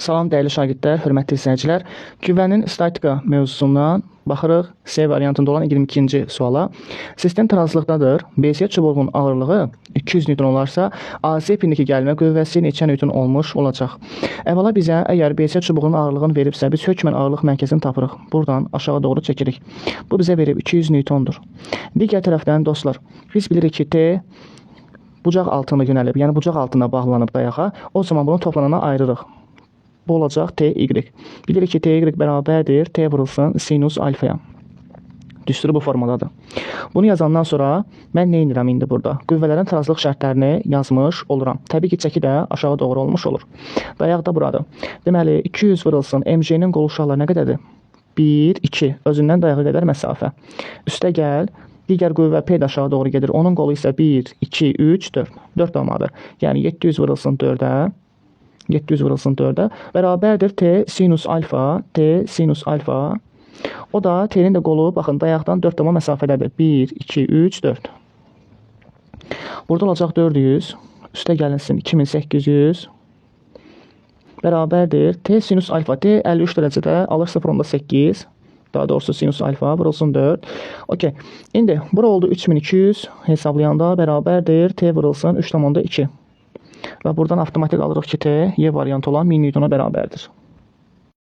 Salam dəyərli şagirdlər, hörmətli izləyicilər. Qüvvənin statika mövzusundan baxırıq C variantında olan 22-ci suala. Sistem tarazlıqdadır. BC çubuğunun ağırlığı 200 Newton olarsa, AC ipindəki gəlmə qüvvəsi neçə Newton olmuş olacaq? Əvvəla bizə əgər BC çubuğunun ağırlığını veribsə, biz hökmən ağırlıq mərkəzini tapırıq. Buradan aşağı doğru çəkirik. Bu bizə verib 200 Newtondur. Digər tərəfdən dostlar, biz bilirik ki, T bucaq altına yönəlib, yəni bucaq altına bağlanıb dayağa. O zaman bunu toplanana ayırırıq. Bu olacaq TY. Bilirik ki, TY bərabərdir T vurulsun sinus alfaya. Düsturu bu formadadır. Bunu yazandan sonra mən nə edirəm indi burada? Qüvvələrin tarazlıq şərtlərini yazmış oluram. Təbii ki, çəki də aşağı doğru olmuş olur. Dayaq da buradır. Deməli, 200 vurulsun MJ-nin qolu uşaqlar nə qədərdir? 1, 2. Özündən dayağa qədər məsafə. Üstə gəl. Digər qüvvə P də aşağı doğru gedir. Onun qolu isə 1, 2, 3, 4. 4 damadır. Yəni 700 vurulsun 4-ə. 700 vurulsun 4-ə bərabərdir T sinus alfa, T sinus alfa. O da T-nin də qolu, baxın, dayaqdan 4 dama məsafədədir. 1, 2, 3, 4. Burada olacaq 400. Üstə gəlinsin 2800. Bərabərdir T sinus alfa. T 53 dərəcədə alır 0,8. Daha doğrusu sinus alfa vurulsun 4. Okey. İndi bura oldu 3200. Hesablayanda bərabərdir T vurulsun 3,2. Və buradan avtomatik alırıq ki, T, Y variantı olan 1000 Newtona bərabərdir.